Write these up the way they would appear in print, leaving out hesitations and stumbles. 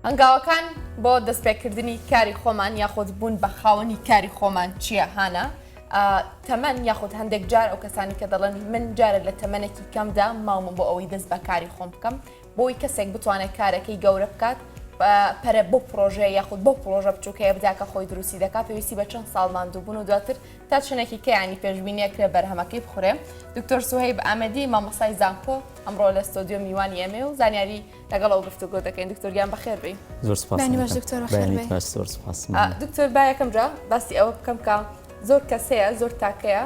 هەنگاوەکان بۆ دەستپێکردنی کاری خۆمان یاخود بوون بە خاوەنی کاری خۆمان چییە هانا؟ تەمەن یاخود هەندێک جار ئەو کەسانی کە دەڵێن من جارە لە تەمەنێکی کەمدا ماومە بۆ ئەوەی دەست بە کاری خۆم بکەم بۆی کەسێک بتوانێت کارەکەی گەورە بکات پەرە بۆ پرۆژەیە یاخود بۆ پرۆژە بچووکەیە بدا کە خۆی دروستی دەکات پێویستی بە چەند ساڵ ماندووبوون و دواتر تا چەندێکی کەیانی پێشبینی ئەکرێ بەرهەمەکەی بخورێ دکتۆر سوهەیب ئامەدی مامۆستای زانکۆ ئەمڕۆ لە ستۆدیۆ میوانی ئێمەیە و زانیاری لەگەڵ ئەو گفتوگۆ دەکەین دکتۆر گیان بەخێر بێی. زۆر سپاس بەیانی باش دکتۆر بەخێر بەیانیت بێی. باش زۆر سپاس دکتۆر با یەکەم جا باسی ئەوە بکەم کە زۆر کەس هەیە زۆر تاکەیە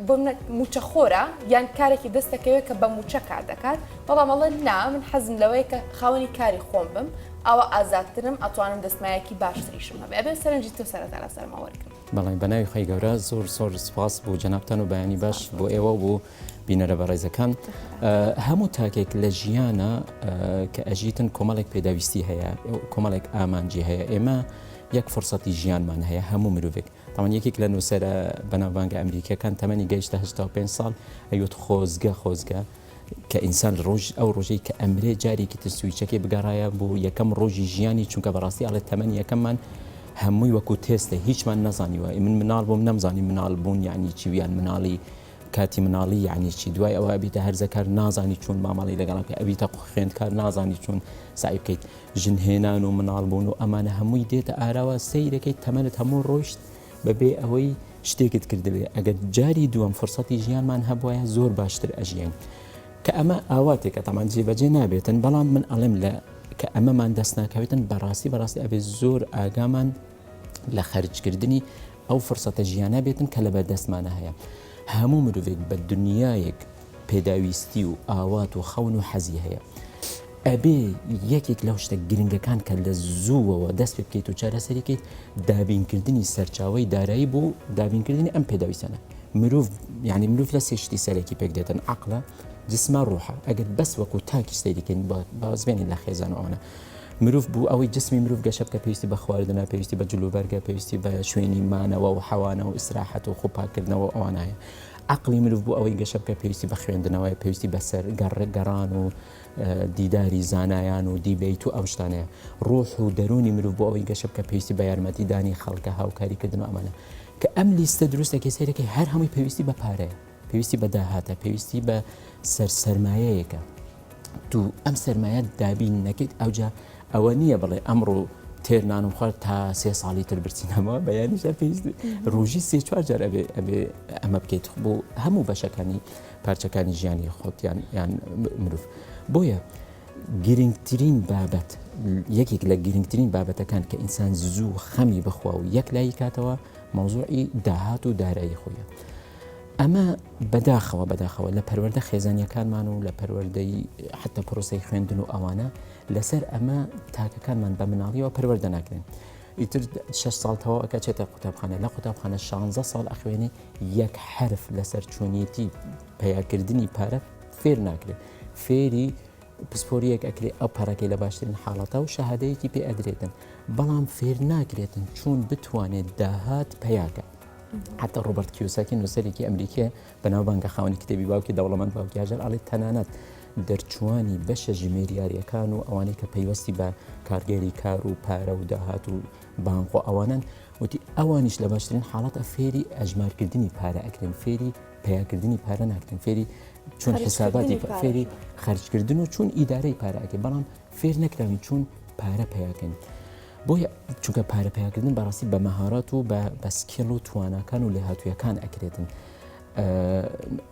بۆ منە موچەخۆرە یان کارێکی دەست دەکەوێت کە بە موچە کار دەکات بەڵام ئەڵێ نا من حەزم لەوەیە کە خاوەنی کاری خۆم بم ئاوا ئازادترم ئەتوانم دەستمایەکی باشتریشم هەبێ ئەبێ سەرنجی تۆ سەرەتا لەسەرمە وەرگرم. بەڵێ بەناوی خوای گەورە زۆر زۆر سپاس بۆ جەنابتان و بەیانی باش بۆ ئێوە و بۆ بینەرە بەڕێزەکان هەموو تاکێک لە ژیانە کە ئەژیتن کۆمەڵێک پێداویستی هەیە کۆمەڵێک ئامانجی هەیە ئێمە یەک فرسەتی ژیانمان هەیە هەموو مرۆڤێک تاوان یەکێک لە نووسەرە بەناوبانگە ئەمریکیەکان تەمەنی گەیشتە 85 ساڵ ئەیوت خۆزگە خۆزگە کە ئینسان ڕۆژ ئەو ڕۆژەی کە ئەمرێ جارێکی تر سویچەکەی بگەڕایە بۆ یەکەم ڕۆژی ژیانی چونکە بەڕاستی ئەڵێ تەمەنی یەکەممان هەمووی وەکو تێستە هیچمان نەزانیوە من مناڵ بووم نەمزانی مناڵ بوون یعنی چی یان مناڵی کاتی مناڵی یعنی چی دوای ئەوە ئەبیتە هەرزەکار نازانی چۆن مامەڵی لەگەڵ بکەی ئەبیتە خوێندکار نازانی چۆن سعی بکەیت ژن هێنان و مناڵ بوون و ئەمانە هەمووی دێتە ئاراوە سەیرەکەی تەمەنت هەموو ڕۆیشت بەبێ ئەوەی شتێکت کردبێ ئەگەر جاری دووەم فرسەتی ژیانمان هەبوایە زۆر باشتر ئەژیاین کە ئەمە ئاواتێکە تەمان جێبەجێ نابێتن بەڵام من ئەڵێم لە کە ئەمەمان دەست ناکەوێتن بەڕاستی بەڕاستی ئەبێ زۆر ئاگامان لە خەرجکردنی ئەو فرسەتە ژیانە بێتن کە لە بەردەستمانە هەیە هەموو مرۆڤێک بە دنیایەک پێداویستی و ئاوات و خەون و حەزی هەیە ئەبێ یەکێک لەو شتە گرنگەکان کە لە زووەوە دەست پێ بکەیت و چارەسەری کەیت دابینکردنی سەرچاوەی دارایی بۆ دابینکردنی ئەم پێداویستانە مرۆڤ یعنی مرۆڤ لە سێ شتی سەرەکی پێک دێتن عقلە جسمە ڕوحە ئەگەر بەس وەکو تاکی سەیری کەین بازبێنین لە خێزان و ئەوانە مرۆڤ بوو ئەوەی جسمی مرۆڤ گەشە بکە پێویستی بە خواردنە پێویستی بە جلوبەرگە پێویستی بە شوێنی مانەوە و حەوانە و ئیسراحەت و خۆپاکردنەوە ئەوانە هەیە عقلی مرۆڤ بۆ ئەوەی گەشە بکە پێویستی بە خوێندنەوەی پێویستی بە سەر گەڕ گەڕان و دیداری زانایان و debate و ئەو شتانەیە. ڕۆح و دەروونی مرۆڤ بۆ ئەوەی گەشە بکە پێویستی بە یارمەتی دانی خەڵکە، هاوکاری کردن و ئەمانە. کە ئەم لیستە دروست دەکەی سەیرەکەی هەر هەمووی پێویستی بە پارەیە، پێویستی بە داهاتە، پێویستی بە سەر سەرمایەیەکە. تو ئەم سەرمایە دابین نەکەیت ئەوجا ئەوە نییە بڵێ ئەمڕۆ تێر نانم خوارد تا سێ ساڵی تر برسی نەما بەیانیشە پێویست ڕۆژی سێ چوار جار ئەبێ ئەبێ ئەمە بکەیت بۆ هەموو بەشەکانی پارچەکانی ژیانی خۆت یان یان مرۆڤ بۆیە گرنگترین بابەت یەکێک لە گرنگترین بابەتەکان کە ئینسان زوو خەمی بخوا و یەک لایی کاتەوە مەوزوعی داهات و دارایی خۆیە ئەمە بەداخەوە بەداخەوە لە پەروەردە خێزانیەکانمان و لە پەروەردەی حتا پرۆسەی خوێندن و ئەوانە لەسەر ئەمە تاکەکانمان بە مناڵیەوە پەروەردە ناکرێن ئیتر شش ساڵ تەواو ئەکا چێتە قوتابخانە لە قوتابخانە 16 ساڵ ئەخوێنێ یەک حەرف لەسەر چۆنیەتی پەیاکردنی پارە فێر ناکرێت فێری پسپۆریەک ئەکرێ ئەو پارەکەی لە باشترین حاڵەتە و شەهادەیەکی پێ ئەدرێتن بەڵام فێر ناکرێتن چۆن بتوانێت داهات پیاکە حتا ڕۆبەرت کیۆساکی نووسەرێکی ئەمریکیە بەناوبانگە خاوەنی کتێبی باوکی دەوڵەمەند باوکی هەژار ئەڵێ تەنانەت دەرچوانی بەشە ژمێریاریەکان و ئەوانەی کە پەیوەستی بە کارگێری کار و پارە و داهات و بانق و ئەوانن وتی ئەوانیش لە باشترین حاڵەتە فێری ئەژمارکردنی پارە ئەکرێن فێری پیاکردنی پارە ناکرێن فێری چون حساباتی فێری خەرجکردن و چون ئیدارەی پارە ئەکەی بەڵام فێر نەکراوین چون پارە پیاکەین بۆیە چونکە پارە پیاکردن بەڕاستی بە مەهارات و بە بە skill و تواناکان و لێهاتوویەکان ئەکرێتن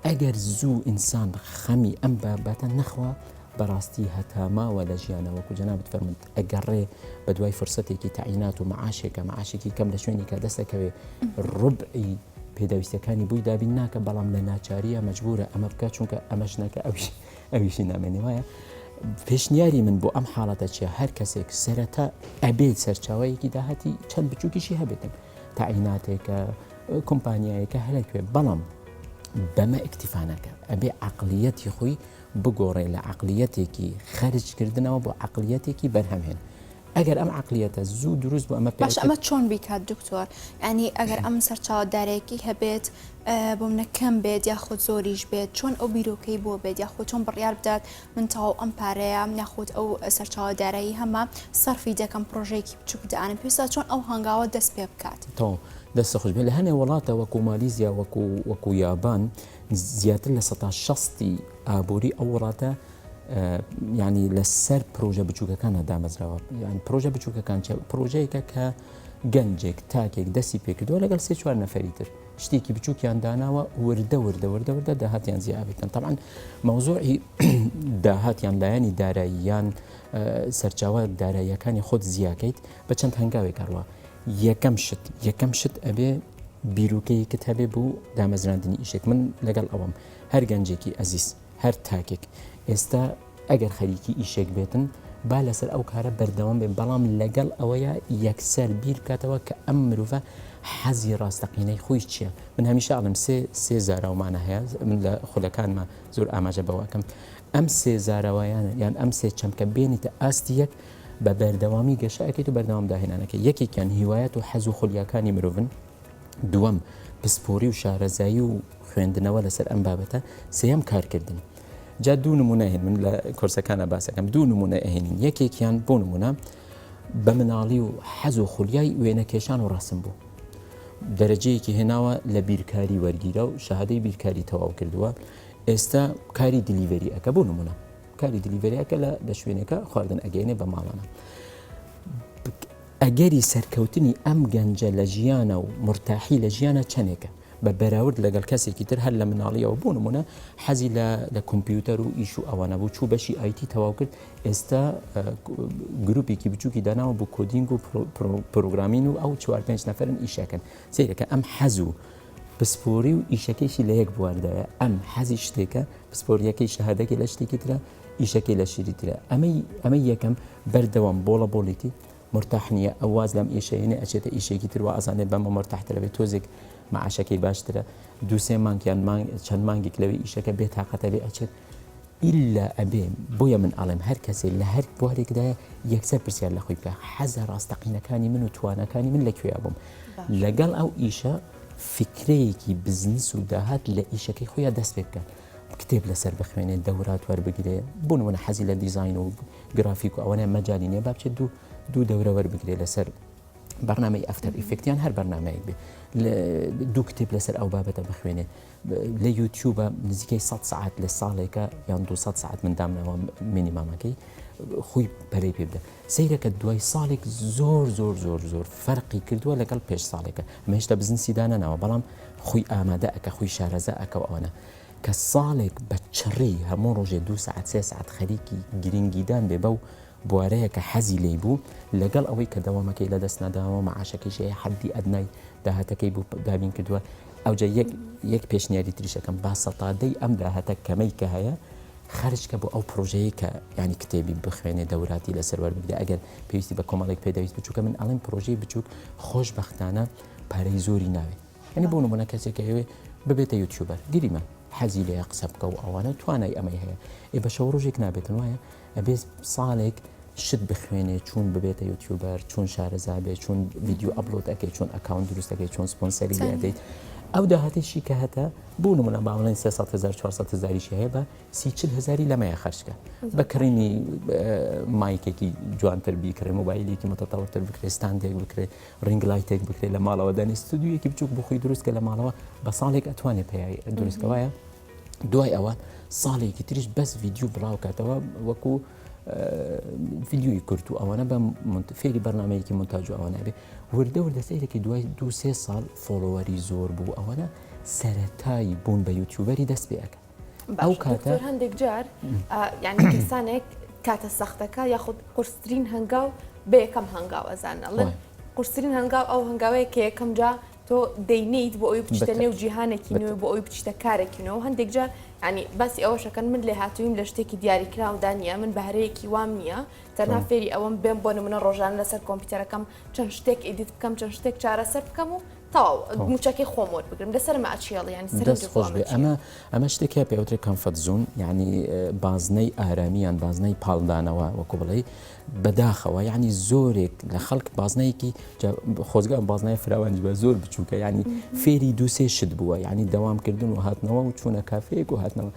ئەگەر زوو ئینسان خەمی ئەم بابەتە نەخوا بەڕاستی هەتا ماوە لە ژیانە وەکو جەنابت فەرمووت ئەگەڕێ بە دوای فرسەتێکی تەعینات و معاشێکە معاشێکی کەم لە شوێنێکە دەستەکەوێ ڕبعی پێداویستەکانی بۆی دابین ناکە بەڵام لە ناچاریە مەجبورە ئەمە بکە چونکە ئەمەش نەکە ئەویش ئەویشی نامێنێ وایە پێشنیاری من بۆ ئەم حاڵەتە چیە هەر کەسێک سەرەتا ئەبێت سەرچاوەیەکی داهاتی چەند بچووکیشی هەبێتن تەعیناتێکە کۆمپانیایەکە هەرەکوێ بەڵام بەمە ئیکتیفا نەکە ئەبێ عقلیەتی خۆی بگۆڕێ لە عقلیەتێکی خەرجکردنەوە بۆ عقلیەتێکی بەرهەمهێن. ئەگەر ئەم عەقلیەتە زوو دروست بوو ئەمە پێ باشە ئەمە چۆن بیکات دکتۆر؟ یانی ئەگەر ئەم سەرچاوە دارایەکی هەبێت بۆ منە کەم بێت یاخود زۆریش بێت چۆن ئەو بیرۆکەی بۆ بێت یاخود چۆن بڕیار بدات من تەواو ئەم پارەیە یاخود ئەو سەرچاوە دارایی هەمە سەرفی دەکەم پرۆژەیەکی بچوک دانم پێویستە چۆن ئەو هەنگاوە دەست پێ بکات؟ تەواو دەست خۆش بێت لە هەنێ وڵاتە وەکو مالیزیا وەکو وەکو یابان زیاتر لە سەتا شەستی ئابووری ئەو وڵاتە یعنی لەسەر پرۆژە بچووکەکانە دامەزراوە یان پرۆژە بچووکەکان چە پرۆژەیەکە کە گەنجێک تاکێک دەستی پێکردووە لەگەڵ سێ چوار نەفەری تر شتێکی بچووکیان داناوە وردە وردە وردە وردە داهاتیان زیابێتن طبعا مەوزوعی داهاتیان لایەنی داراییان سەرچاوە داراییەکانی خۆت زیاکەیت بە چەند هەنگاوێک ئەڕوا یەکەم شت یەکەم شت ئەبێ بیرروکەیەکت هەبێ بوو دامەزراندنی ئیشێک من لەگەڵ ئەوەم هەر گەنجێکی ئەزیز هەر تاکێک ئێستا ئەگەر خەریکی ئیشێک بێتن با لەسەر ئەو کارە بەردەوام بێ بەڵام لەگەڵ ئەوەیە یەکسەر بیر بکاتەوە کە ئەم مرۆڤە حەزی ڕاستەقینەی خۆی چییە من هەمیشە ئەڵێم سێ سێ زاراومانە هەیە من لە خولەکانمە زۆر ئاماژە بەوەکەم ئەم سێ زاراوایانە یان ئەم سێ چەمکە بێنیتە ئاستی یەک بە بەردەوامی گەشە ئەکەیت و بەردەوام داهێنانەکە یەکێکیان هیوایەت و حەز و خولیاکانی مرۆڤن دووەم پسپۆری و شارەزایی و خوێندنەوە لەسەر ئەم بابەتە سێیەم کارکردن جا دوو نمونە هێن من لە کۆرسەکانە باسەکەم دوو نمونە ئەهێنین یەکێکیان بۆ نمونە بە مناڵی و حەز و خولیای وێنەکێشان و ڕسم بوو دەرەجەیەکی هێناوە لە بیرکاری وەرگیرا و شەهادەی بیرکاری تەواو کردووە ئێستا کاری delivery ئەکە بۆ نمونە کاری delivery ئەکە لە شوێنەکە خواردن ئەگەینێ بە ماڵانە ئەگەری سەرکەوتنی ئەم گەنجە لە ژیانە و مورتاحی لە ژیانە چەنێکە بە بەراورد لەگەڵ کەسێکی تر هەر لە مناڵیەوە بۆ نمونە حەزی لە لە کۆمپیوتەر و ئیش و ئەوانە بوو چوو بەشی IT تەواو کرد ئێستا گروپێکی بچووکی داناوە بۆ coding و programming و ئەو چوار پێنج نەفرن ئیشەکەن سەیرەکە ئەم حەز و پسپۆری و ئیشەکەیشی لە یەک بواردایە ئەم حەزی شتێکە پسپۆریەکەی شەهادەکەی لە شتێکی ترە ئیشەکەی لە شتێکی ترە ئەمەی ئەمەی یەکەم بەردەوام بۆڵە بۆڵیتی مورتاح نییە ئەو واز لەم ئیشە هێنێ ئەچێتە ئیشێکی تر وا ئەزانێت بەمە مورتاحترە بێت تۆزێک معاشەکەی باشترە دوو سێ مانگ یان مانگ چەند مانگێک لەوێ ئیشەکە بێ تاقەتە بێ ئەچێت ئیلا ئەبێ بۆیە من ئەڵێم هەر کەسێ لە هەر بوارێکدایە یەکسەر پرسیار لە خۆی بکە حەزە ڕاستەقینەکانی من و تواناکانی من لە کوێیا بووم لەگەڵ ئەو ئیشە فکرەیەکی بزنس و داهات لە ئیشەکەی خۆیان دەست پێ بکە کتێب لەسەر بخوێنێ دەورات وەربگرێ بۆ نمونە حەزی لە دیزاین و گرافیک و ئەوەنە مەجالی نییە با بچێت دوو دوو دەورە وەربگرێ لەسەر بەرنامەی After Effect یان هەر بەرنامەیەک بێ دوو کتێب لەسەر ئەو بابەتە بخوێنێ لە یوتیوبە نزیکەی 100 سعات لە ساڵێکە یان 200 سعات من دامناوە minimum ەکەی خۆی پەرەی پێ بدە سەیرەکە دوای ساڵێک زۆر زۆر زۆر زۆر فەرقی کردووە لەگەڵ پێش ساڵێکە ئەمە هێشتا بزنسی دانەناوە بەڵام خۆی ئامادە ئەکە خۆی شارەزا ئەکە و ئەوانە کە ساڵێک بە چڕی هەموو ڕۆژێ دوو سەعات سێ سەعات خەریکی گرنگیدان بێ بەو بوارەیە کە حەزی لێی بوو لەگەڵ ئەوەی کە دەوامەکەی لەدەست نەداوە مەعاشەکەیشی هەیە حەدی ئەدنای داهاتەکەی بۆ دابین کردووە ئەوجا یەک یەک پێشنیاری تریش ئەکەم با سەتا دەی ئەم داهاتە کەمەی کە هەیە خەرج کە بۆ ئەو پرۆژەیە کە ینی کتێبی بخوێنێ دەوراتی لەسەر وەربگرێ ئەگەر پێویستی بە کۆمەڵێک پێداویست بچووکە من ئەڵێم پرۆژەی بچووک خۆشبەختانە پارەی زۆری ناوێت یعنی بۆ نمونە کەسێک ئەیەوێ ببێتە YouTuber گریمە حەزی لێیە قسە بکە و ئەوانە توانای ئەمەی هەیە ئێ بە شەو ڕۆژێک نابێتن وایە ئەبێ ساڵێک شت بخوێنێ چون ببێتە YouTuber چون شارەزا بێ چون ڤیدیۆ upload ئەەکەی چۆن account دروست دەکەی چۆن سپۆنسەری لێ ئەدەیت ئەو داهاتێکی کە هەتە بۆ نمونە با بڵێن 300 هزار 400 هزاریشی هەیە بە سی چل هزاری لەمەیە خەرجکە بە کڕینی mic ێکی جوانتر بیکڕێ مۆبایلێکی متەتەوەتر بکرێ stand ێک بکرێ ring light ێک بکرێت لە ماڵەوە دانی ستودیویەکی بچوک بۆ خۆی دروست کە لە ماڵەوە بە ساڵێک ئەتوانێت پێی دروست کە وایە دوای ئەوە ساڵێکی تریش بەس ڤیدیۆ بڵاو کاتەوە وەکو ڤیدیۆی کورت و ئەوانە بە فێری بەرنمەیەکی مونتاج و ئەوانە بێ وردە وردە سەیرێکی دوای دو سێ ساڵ follower ی زۆر بوو ئەوانە سەرەتای بوون بە YouTuber ی دەست پێ ئەکە ئەو کاتە هەندێک جار یعنی کەسانێک کاتە سەختەکە یاخود قورسترین هەنگاو بە یەکەم هەنگاو ئەزانن ئەڵێن قورسترین هەنگاو ئەو هەنگاوەیە کە یەکەم جا تۆ دەینیت بۆ ئەوی بچیتە نێو جیهانێکی نوێ بۆ ئەوی بچیتە کارێکی نوێ و هەندێک جار ینی باسی ئەوەشەکەن من لێهاتوویم لە شتێکی دیاریکراودا نییە من بەهرەیەکی وام نییە تەنها فێری ئەوەم بێم بۆ نمونە ڕۆژانە لەسەر کۆمپیوتەرەکەم چەند شتێک edit بکەم چەند شتێک چارەسەر بکەم و. تەواو موچەکەی خۆم وەربگرم لەسەرمە ئەچیەڵ یانی سەرنجت دەست بۆ خۆش ئەمە بێ چییە؟ ئەمە ئەمە شتێک هەیە پێوترێ comfort zone یعنی بازنەی ئارامی یان بازنەی پاڵدانەوە وەکو بڵێ بەداخەوە یعنی زۆرێک لە خەڵک بازنەیەکی خۆزگە ئەم بازنەیە فراوانیش بە زۆر بچووکە یعنی فێری دووسێ شت بووە یعنی دەوامکردن و هاتنەوە و چوونە کافەیەک و هاتنەوە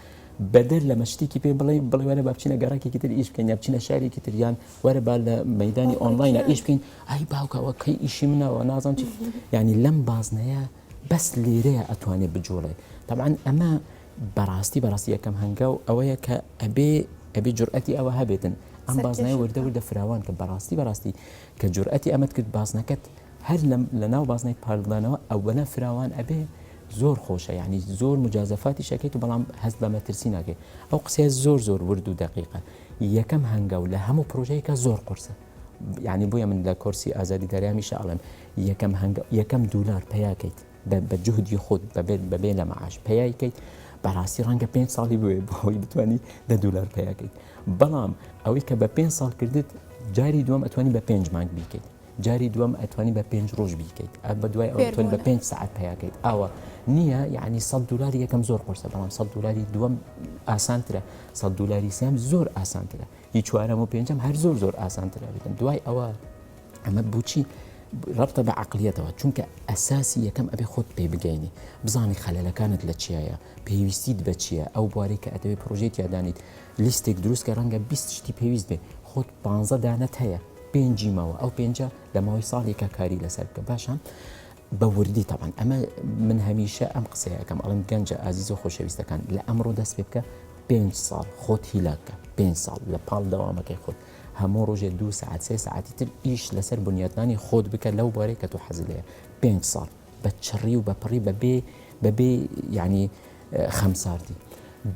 بەدەر لەمە شتێکی پێ بڵێ بڵێ وەرە با بچینە گەڕەکێکی تر ئیش بکەین یا بچینە شارێکی تر یان وەرە با لە مەدانی ئۆنلاینە ئیش بکەین ئای باوکە ئەوە کەی ئیشی منەوە نازانم چی یعنی لەم بازنەیە بەس لێرەیە ئەتوانێ بجوڵێ تەبعەن ئەمە بەڕاستی بەڕاستی یەکەم هەنگاو ئەوەیە کە ئەبێ ئەبێ جورئەتی ئەوە هەبێتن ئەم بازنەیە وردە وردە فراوان کە بەڕاستی بەڕاستی کە جورئەتی ئەمەت کرد بازنەکەت هەر لە ناو بازنەی پاڵدانەوە ئەوەنە فراوان ئەبێ زۆر خۆشە یعنی زۆر مجازفاتی شەکەیت و بەڵام هەست بە مەترسی ناکەی ئەو قسەیە زۆر زۆر ورد و دقیقە یەکەم هەنگاو لە هەموو پرۆژەیەکە زۆر قورسە یعنی بۆیە من لە کۆرسی ئازادی دارایی هەمیشە ئەڵێم یەکەم هەنگاو یەکەم دولار پەیاکەیت بە جوهدی خۆت بەبێت بەبێ لە معاش پەیای کەیت بەڕاستی ڕەنگە پێ ساڵی بوێ بۆی بتانی دە دولار پەیاکەیت بەڵام ئەوەی کە بە پێ ساڵ کردت جاری دووەم ئەتوانی بە پێنج مانگ بیکەیت جاری دووەم ئەتوانی بە پێنج ڕۆژ بیکەیت ئە بە دوای ئەوە تۆن بە پێنج سعات پیاکەیت ئاوە نییە یعنی 100 دلاری یەکەم زۆر قورسە بەڵام 100 دلاری دووەم ئاسانترە 100 دلاری سێم زۆر ئاسانترە هی چوارەم و پێنجەم هەر زۆر زۆر ئاسانتر ئەبێتن دوای ئەوە ئەمە بۆچی ڕەبتە بە عقلیەتەوە چونکە ئەساسی یەکەم ئەبێ خۆت پێ بگەینی بزانی خەلەلەکانت لە چیایە پێویستیت بە چییە ئەو بوارەی کە ئەتەوێ پرۆژەی تیادانیت لیستێک دروست کە ڕەنگە 20 شتی پێویست بێ خۆت 15 دانەت هەیە پێنجی ماوە ئەو پێنجە لە ماوەی ساڵێکا کاری لەسەر بکە باشە بە وردی تەبعەن ئەمە من هەمیشە ئەم قسەیە ئەکەم ئەڵێم گەنجە ئازیز و خۆشەویستەکان لە ئەمڕۆ دەست پێ بکە پێنج ساڵ خۆت هیلاک کە پێنج ساڵ لە پاڵ دەوامەکەی خۆت هەموو ڕۆژێ دوو سەعات سێ سەعاتی تر ئیش لەسەر بنیاتنانی خۆت بکە لەو بارەی کە تۆ حەزت لێیە پێنج ساڵ بە چڕی و بە پڕی بەبێ بەبێ یعنی خەمساردی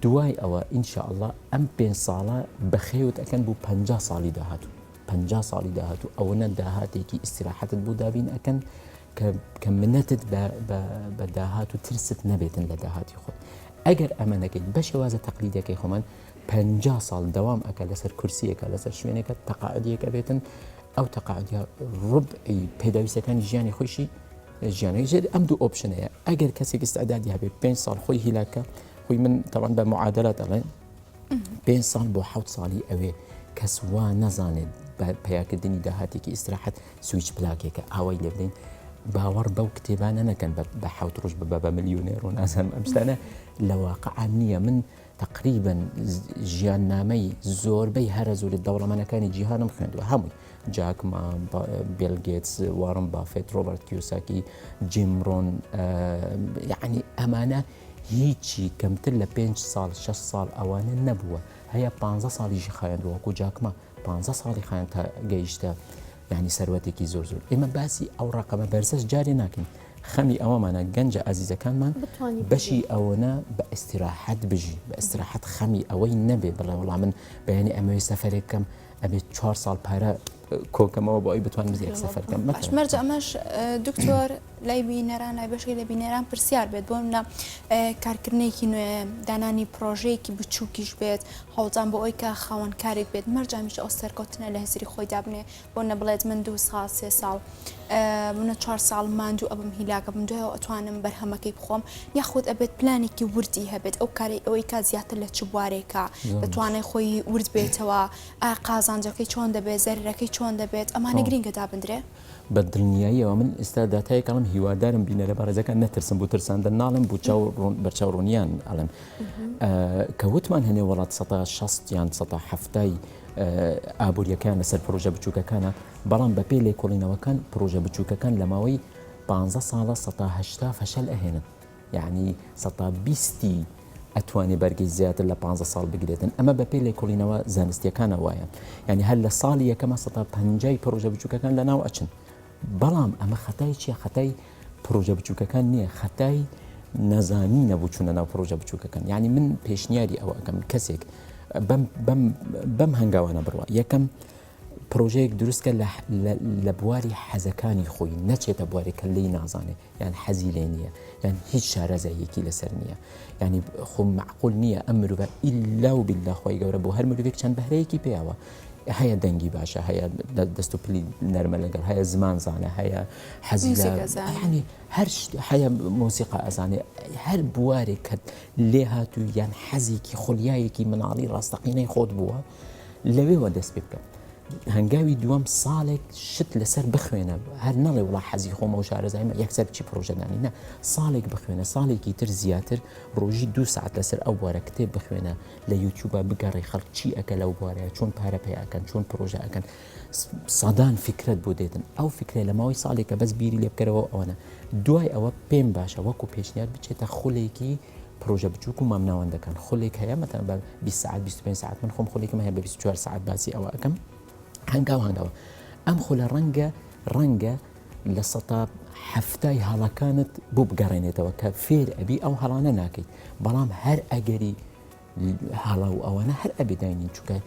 دوای ئەوە ئینشاءاللە ئەم پێنج ساڵە بەخێوت ئەکەن بۆ 50 ساڵی داهاتوو 50 ساڵی داهاتوو ئەوەنە داهاتێکی ئیسراحەتت بۆ دابین ئەکەن کە کە منەتت بە بە بە داهات و ترست نەبێتن لە داهاتی خۆت ئەگەر ئەمە نەکەیت بە شێوازە تەقلیدەکەی خۆمان 50 ساڵ دەوام ئەکە لەسەر کورسیەکە لەسەر شوێنێکە تەقاعدیەکە بێتن ئەو تەقاعدیە ڕبعی پێداویستەکانی ژیانی خۆشی ژیانەوەی ژێر ئەم دوو option ەیە ئەگەر کەسێک ئیستعدادی هەبێ پێنج ساڵ خۆی هیلاکە خۆی من تەوان بە معادلات دەڵێن پێنج ساڵ بۆ حەوت ساڵی ئەوێ کەس وا نەزانێت بە پیاکردنی داهاتێکی ئیسراحەت سویچ پلاکێکە ئاوای لێ بدەین باوەڕ بەو کتێبانە نەکەن بە حەوت ڕۆژ ببە بە ملیۆنێر و نازانم ئەم شتانە لە واقعا نییە من تقریبا ژیاننامەی زۆربەی هەرە زۆری دەوڵەمەنەکانی جیهانم خوێندووە هەمووی جاک ما بیل گێتس وارن بافێت ڕۆبەرت کیۆساکی جیم ڕۆن یعنی ئەمانە هیچی کەمتر لە پێنج ساڵ شەش ساڵ ئەوانە نەبووە هەیە پ ساڵیشی خایاندووە وەکو جاک ما پ ساڵی خایان تا گەیشتە یعنی سەروەتێکی زۆر زۆر ئێمە باسی ئەو ڕقەمە بەرزەش جارێ ناکەین خەمی ئەوەمانە گەنجە ئازیزەکانمان بەشی ئەوەنە بە ئیسراحەت بژی بە ئیسراحەت خەمی ئەوەی نەبێ بڵێ وڵا من بەیانی ئەمەوێ سەفەرێک بکەم ئەبێت چوار ساڵ پارە کۆکەمەوە بۆ ئەوی بتوانم یەک سەفەر بکەم باش مەرجە ئەمەش دکتۆر لای بینەران لای بەشێک لە بینەران پرسیار بێت بۆ منە کارکردنێکی نوێ دانانی پرۆژەیەکی بچووکیش بێت هەوڵدان بۆ ئەوی کە خاوەن کارێک بێت مەرجامیش ئەو سەرکەوتنە لە هزری خۆی دابنێ بۆ نەبڵێت من دوو ساڵ سێ ساڵ منە چوار ساڵ ماندوو ئەبم هیلاکە بم دوایەوە ئەتوانم بەرهەمەکەی بخۆم یاخود ئەبێت پلانێکی وردی هەبێت ئەو کارەی ئەوەی کا زیاتر لە چ بوارێکە دەتوانێت خۆی ورد بێتەوە ئایا قازانجەکەی چۆن دەبێت زەرەرەکەی چۆن دەبێت ئەمانە گرینگە دابندرێ؟ بە دڵنیاییەوە من ئێستا داتایەک ئەڵێم هیوادارم بینەرە بەڕێزەکان نەترسن بۆ ترساندن ناڵێم بۆ چاو ڕوون بەرچاو ڕوونیان ئەڵێم کە وتمان هەنێ وڵات سەتا شەست یان سەتا حەفتای ئابووریەکەیان لەسەر پرۆژە بچووکەکانە بەڵام بەپێی لێکۆڵینەوەکان پرۆژە بچووکەکان لە ماوەی پانزە ساڵە سەتا هەشتا فەشەل ئەهێنن یعنی سەتا بیستی ئەتوانێ بەرگەی زیاتر لە پانزە ساڵ بگرێتن ئەمە بەپێی لێکۆڵینەوە زانستیەکانە وایە یعنی هەر لە ساڵی یەکەمە سەتا پەنجای پرۆژە بچووکەکان لە ناو ئەچن بەڵام ئەمە خەتای چیە خەتای پرۆژە بچووکەکان نییە خەتای نەزانی نەبوو چوونە ناو پرۆژە بچووکەکان یعنی من پێشنیاری ئەوە ئەەکەم کەسێک بەم بەم بەم هەنگاوانە بڕوە یەکەم پرۆژەیەک دروستکە لە بواری حەزەکانی خۆی نەچێتە بوارێک کە لێی نازانێ یان حەزی لێ نییە یان هیچ شارەزاییەکی لەسەر نییە ینی خۆ معقول نییە ئەم مرۆڤە ئیلا و بیلا خۆی گەورە بۆ هەر مرۆڤێک چەند بەهرەیەکی پێیاوە. هەیە دەنگی باشە هەیە دەست و پلی نەرمە لەگەڵ هەیە زمان زانە هەیە حەزی لە ینی هەر هەیە مۆسیقا ئەزانێ هەر بوارێک کە لێ هاتوو یان حەزێکی خولیایەکی مناڵی ڕاستەقینەی خۆت بووە لەوێوە دەست پێ بکە هەنگاوی دووەم ساڵێک شت لەسەر بخوێنە هەر نەڵێ وڵا حەزی خۆمە و شارەزایمە یەکسەر بچی پرۆژەدانی نە ساڵێک بخوێنە ساڵێکی تر زیاتر ڕۆژی دو ساعت لەسەر ئەو بوارە کتێب بخوێنە لە یوتیوبا بگەڕێ خەڵک چی ئەکە لەو بوارەیە چۆن پارە پەیا ئەکەن چۆن پرۆژە ئەکەن سەدان فیکرەت بۆ دێتن ئەو فیکرە لە ماوەی ساڵێکە بەس بیری لێ بکەرەوە ئەوەنە دوای ئەوە پێم باشە وەکو پێشنیار بچێتە خولێکی پرۆژە بچووک و مامناوەندەکان خولێک هەیە مەتەن بە 20 ساعت 25 ساعت من خۆم خولێکم هەیە بە 24 ساعت باسی ئەوە ئەەکەم هەنگاو هەنگاوە ئەم خولە ڕەنگە ڕەنگە لە سەتا حەفتای هەڵەکانت بۆ بگەڕێنێتەوە کە فێر ئەبی ئەو هەڵانە ناکەیت بەڵام هەر ئەگەری هەڵە و ئەوانە هەر ئەبێ داینین چونکە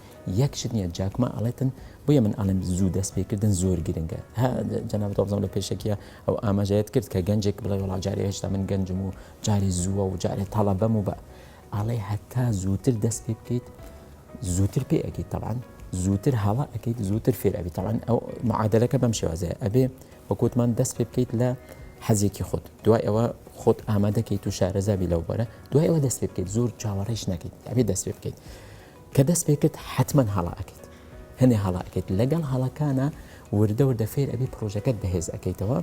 یەک شت نییە جاکما ئەڵێتن بۆیە من ئەڵێم زوو دەست پێکردن زۆر گرنگە ها جەناب تۆبزانم لە پێشەکیە ئەو ئاماژەیەت کرد کە گەنجێک بڵێ وڵا جارێ هێشتا من گەنجم و جارێ زووە و جارێ تەڵەبەم و بە ئەڵێ هەتا زووتر دەست پێ بکەیت زووتر پێ ئەگەیت تەبعەن زووتر هەڵە ئەکەیت زووتر فێر ئەبی تەبعەن ئەو معادلەکە بەم شێوازەیە ئەبێ وەکوتمان دەست پێ بکەیت لە حەزێکی خۆت دوای ئەوە خۆت ئامادەکەیت و شارەزابی لەو بەرە دوای ئەوە دەست پێ بکەیت زۆر چاوەڕێش نەکەیت ئەبێ دەست پێ بکەیت کە دەست پێ کرد حتمما هەڵە ئەکەیت هەنێ هەڵە ئەکەیت لەگەڵ هەڵەکانە وردە وردە فێر ئەبی پرۆژەکەت بەهێز ئەەکەیتەوە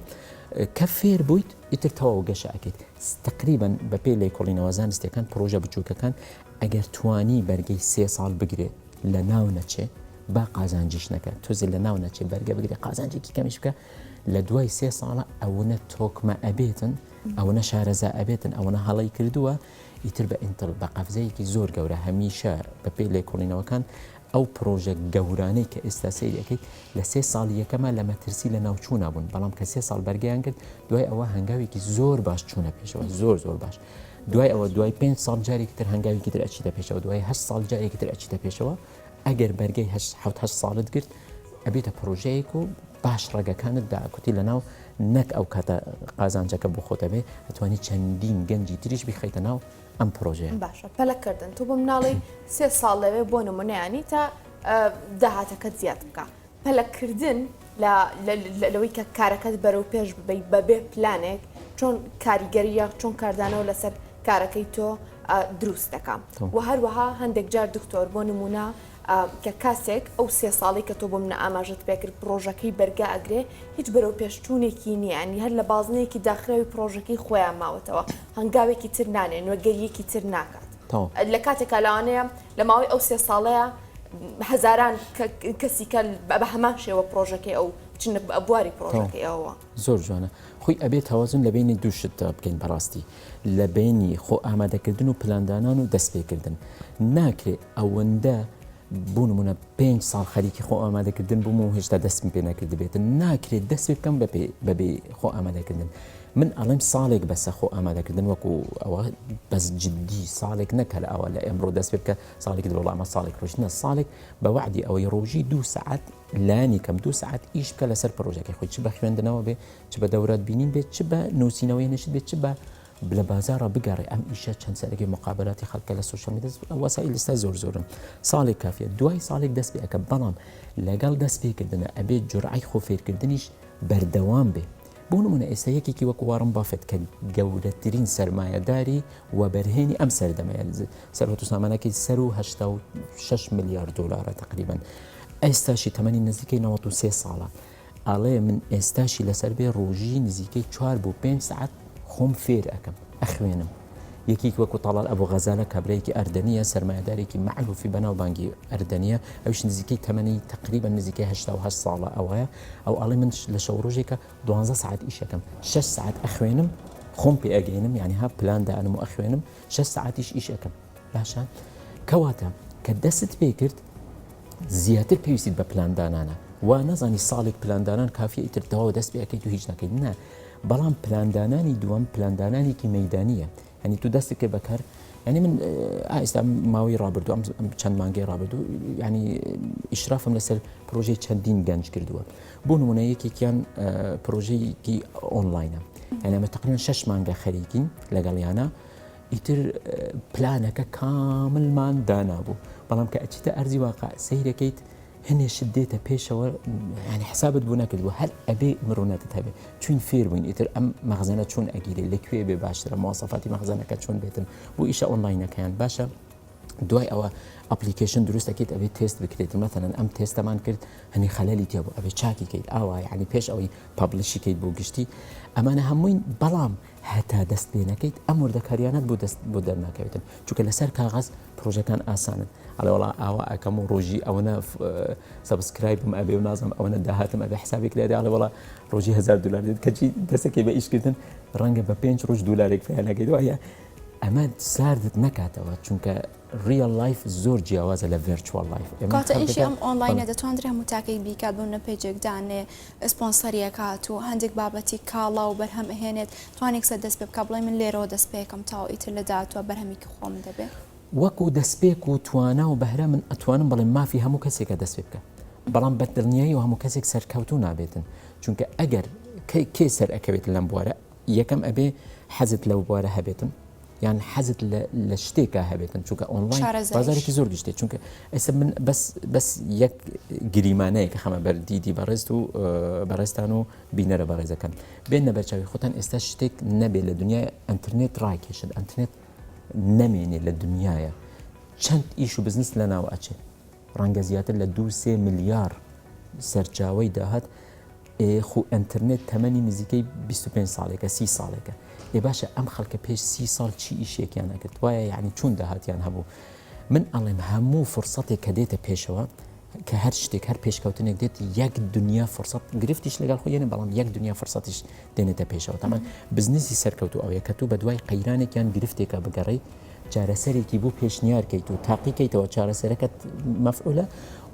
کە فێر بوویت ئیتر تەواو گەشە ئەکەیت تقریبا بەپێی لێکۆڵینەوە زانستیەکان پرۆژە بچووکەکان ئەگەر توانی بەرگەی سێ ساڵ بگرێ لە ناو نەچێ با قازانجیش نەکە تۆزێ لە ناو نەچێ بەرگە بگرێ قازانجێکی کەمیش بکە لە دوای سێ ساڵە ئەوەنە تۆکمە ئەبێتن ئەوەنە شارەزا ئەبێتن ئەوەنە هەڵەی کردووە ئیتر بە ئینتڵ بە قەفزەیەکی زۆر گەورە هەمیشە بەپێی لێکۆڵینەوەکان ئەو پرۆژە گەورانەی کە ئێستا سەیری ئەکەیت لە سێ ساڵی یەکەما لە مەترسی لە ناوچوونا بوون بەڵام کە سێ ساڵ بەرگەیان کرد دوای ئەوە هەنگاوێکی زۆر باش چوونە پێشەوە زۆر زۆر باش دوای ئەوە دوای پێنج ساڵ جارێکی تر هەنگاوێکی تر ئەچیتە پێشەوە دوای هەشت ساڵ جارێکی تر ئەچیتە پێشەوە ئەگەر بەرگەی هەشت حەوت هەشت ساڵت گرت ئەبێتە پرۆژەیەک و باش ڕەگەکانت داکوتی لەناو نەک ئەو کاتە قازانجەکە بۆ خۆتە بێ ئەتوانی چەندین گەنجی تریش بیخەیتە ناو ئەم پرۆژەیە. باشە پەلەکردن تۆ بۆ مناڵی سێ ساڵ لەوێ بۆ نمونە ینی تا داهاتەکەت زیاد بکە پەلەکردن لەوەی کە کارەکەت بەرەو پێش ببەی بەبێ پلانێک چۆن کاریگەری یا چۆن کاردانەوە لەسەر کارەکەی تۆ دروست دەکا و هەروەها هەندێک جار دکتۆر بۆ نمونە کە کاسێک ئەو سێ ساڵی کە تۆ بۆ منە ئاماژەت پێکرد پرۆژەکەی بەرگا ئەگرێ هیچ بەرەو پێشچوونێکی نییە ینی هەر لە بازنەیەکی داخراوی پرۆژەکەی خۆیان ماوەتەوە هەنگاوێکی تر نانێ نوێگەریەکی تر ناکات لە کاتێکا لەوانەیە لە ماوەی ئەو سێ ساڵەیە هەزاران کەسی کە بە هەمان شێوە پرۆژەکەی ئەو بچنە بواری پرۆژەکەی ئەوە. زۆر جوانە خۆی ئەبێ تەوازن لە بینی دوو شتدا بکەین بەڕاستی لە بینی خۆ ئامادەکردن و پلاندانان و دەستپێکردن ناکرێ ئەوەندە بۆ نمونە پێنج ساڵ خەریکی خۆ ئامادەکردن بووم و هێشتا دەستم پێ نەکردبێتن ناکرێت دەست پێ بکەم بەبێ خۆ ئامادەکردن من ئەڵێم ساڵێک بەسە خۆ ئامادەکردن وەکو ئەوە بەس جدی ساڵێک نەکە لە ئەوە لە ئێمڕۆ دەست پێ بکە ساڵێکی درۆ ئەمە ساڵێک ڕۆشتنە ساڵێک بە وعدی ئەوەی ڕۆژی دوو سەعات لانی کەم دوو سەعات ئیش بکە لەسەر پرۆژەکەی خۆی چ بە خوێندنەوە بێ چ بە دەورات بینین بێت چ بە نووسینەوەی نشت بێت چ بە لە بازاڕا بگەڕێ ئەم ئیشە چەند سەرەکی مقابلاتی خەڵکە لە social media وەسائل ئێستا زۆر زۆرن ساڵێک کافیە دوای ساڵێک دەست پێ ئەکە بەڵام لەگەڵ دەست پێکردنە ئەبێت جورعەی خۆ فێرکردنیش بەردەوام بێ بۆ نمونە ئێستا یەکێکی وەکو وارن بافێت کە گەورەترین سەرمایەداری وەبەرهێنی ئەم سەردەمەیە سەروەت و سامانەکەی سەر و 86 ملیار دلارە تقریبا ئێستاشی تەمەنی نزیکەی 93 ساڵە ئەڵێ من ئێستاشی لەسەر بێ ڕۆژی نزیکەی چوار بۆ پێنج سەعات خۆم فێر ئەکەم ئەخوێنم یەکێک وەکو تەڵال ئەبو غەزالە کابرایەکی ئەردەنیە سەرمایەدارێکی مەعروفی بەناو بانگی ئەردەنیە ئەوش نزیکەی تەمەنی تقریبا نزیکەی 88 ساڵە ئەوەیە ئەو ئەڵێ من لە شەو ڕۆژێکە دوانزە سەعات ئیشەکەم شەش سەعات ئەخوێنم خۆم پێ ئەگەینم یعنی ها پلان دانم و ئەخوێنم شەش سەعاتیش ئیش ئەکەم باشە کەواتە کە دەست پێ کرد زیاتر پێویستیت بە پلاندانانە وا نەزانی ساڵێک پلاندانان کافیە ئیتر تەواو دەست پێ ئەکەیت و هیچ نەکەیت نا بەڵام پلاندانانی دووەم پلاندانانێکی مەیدانیە یعنی تو دەست کرد بەکار یعنی من ئێستا ماوەی ڕابردوو ئەم چەند مانگەی ڕابردوو یعنی ئیشرافم لەسەر پرۆژەی چەندین گەنج کردووە بۆ نمونە یەکێکیان پرۆژەیەکی ئۆنلاینە یعنی ئەمە تقریبا شەش مانگە خەریکین لەگەڵیانە ئیتر پلانەکە کاملمان دانابوو بەڵام کە ئەچیتە ئەرزی واقع سەیرەکەیت. هەنێ شت دێتە پێشەوە یانی حسابت بۆ نەکردبوو هەر ئەبێ مرونەتت هەبێ چوین فێر بووین ئیتر ئەم مەخزەنە چۆن ئەگیرێ لە کوێ بێ باشترە مواسەفاتی مەخزەنەکە چۆن بێتن بۆ ئیشە ئۆنلاینەکەیان باشە دوای ئەوە application دروست دەکەیت ئەبێ تێست بکرێت مەثەلەن ئەم تێستەمان کرد هەنی خەلەلی تێبوو ئەبێ چاکی کەیت ئاوا یعنی پێش ئەوەی publish ی کەیت بۆ گشتی ئەمانە هەمووین بەڵام هەتا دەست پێ نەکەیت ئەم وردەکاریانەت بۆ دەست بۆ دەرناکەوێتن چونکە لەسەر کاغەز پرۆژەکان ئاسانن ئەڵێ وڵا ئاوا ئەکەم و ڕۆژی ئەوەنە subscribe م ئەبێ و نازم ئەوەنە داهاتم ئەبێ حسابێک لێ ئەڵێ وڵا ڕۆژی هزار دلار دێت کەچی دەسەکەی بە ئیشکردن ڕەنگە بە پێنج ڕۆژ دلارێک فیانەکەی دوایە ئەمە ساردت نەکاتەوە چونکە real life زۆر جیاوازە لە virtual life. کەواتە ئیشی ئەم ئۆنڵاینە دەتواندرێ هەموو تاکێک بیکات بۆ نمونە page ێک دانێ سپۆنسەری ئەکات و هەندێک بابەتی کاڵا و بەرهەم ئەهێنێت توانێ یەکسەر دەست پێ بکا بڵێ من لێرەوە دەست پێکەم تاو ئیتر لە داهاتووە بەرهەمێکی خۆم دەبێ. وەکو دەستپێک و توانا و بەهرە من ئەتوانم بڵێم مافی هەموو کەسێکە دەست پێ بکا بەڵام بە دڵنیاییەوە هەموو کەسێک سەرکەوتوو نابێتن چونکە ئەگەر کێ سەر ئەکەوێت لەم بوارە یەکەم ئەبێ حەزت لەو بوارە هەبێتن یان حەزت لە شتێکا هەبێتن چونکە ئۆنلاین بازارێکی زۆر گشتێ چونکە ئێستا من بەس بەس یەک گریمانەیە کە خەمە بەر دیدی بەڕێزت و بەڕێزتان و بینەرە بەڕێزەکەن بێنە بەرچاوی خۆتان ئێستا شتێک نەبێ لە دنیای ئەتەرنێت ڕاکێشن ئەتەرنێت نەمێنێ لە دنیاە چەند ئیش و بزنس لە ناو ئەچێ ڕەنگە زیاتر لە دو سێ ملیار سەرچاوەی داهات ئێ خو ئەنترنێت تەمەنی نزیکەی 25 ساڵێکە سی ساڵێکە ئێ باشە ئەم خەڵکە پێش سی ساڵ چی ئیشێکیان ئەکرد وایە یعنی چون داهاتیان هەبوو من ئەڵێم هەموو فرسەتێک کە دێتە پێشەوە کە هەر شتێک هەر پێشکەوتنێک دێت یەک دنیا فرسەت گرفتیش لەگەڵ خۆی یەنێ بەڵام یەک دنیا فرسەتیش دێنێتە پێشەوە تامان بزنسی سەرکەوتو ئەوەیە کە تو بە دوای قەیرانێک یان گرفتێکە بگەڕێی چارەسەرێکی بۆ پێشنیار کەیت و تاقیکەیتەوە چارەسەرەکەت مەفعولە